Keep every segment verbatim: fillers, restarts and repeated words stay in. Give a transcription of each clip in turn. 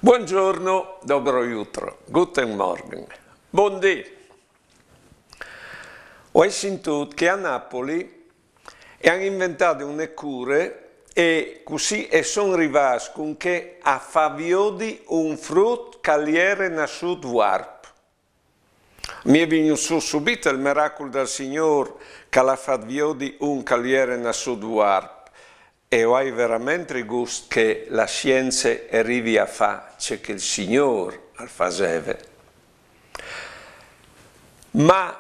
Buongiorno, dobro jutro, guten Morgen, bundì. Ho sentito che a Napoli e han inventato une cure e cusì e son rivàts cun chê a fâ viodi un frut che al jere nassût vuarp. Mi è vignût sù subit il miracul dal Signôr che al à fat viodi un che al jere nassût vuarp. E o ai verementri gust che la sience e rivi a fâ ce che il Signôr al faseve. Ma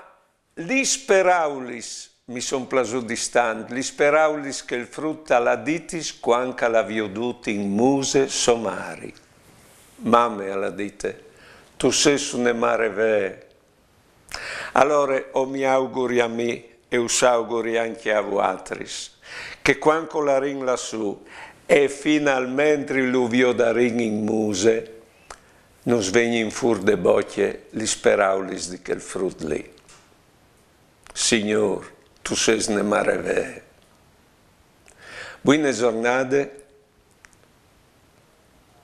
lis peraulis mi son plasudis tant, lis peraulis che il frut al à ditis cuant che al à viodût in muse sô mari. Mame, al à dite, tu sês une mare vee. Alore o mi auguri a mi e us auguri ancje a vualtris, che cuant che o larìn lassù e finalmentri lu viodarìn in muse, nus vegnin fûr de bocje lis peraulis di chel frut li. Signôr, tu sês une mare vee. Buine zornade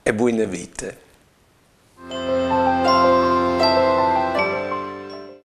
e buine vite.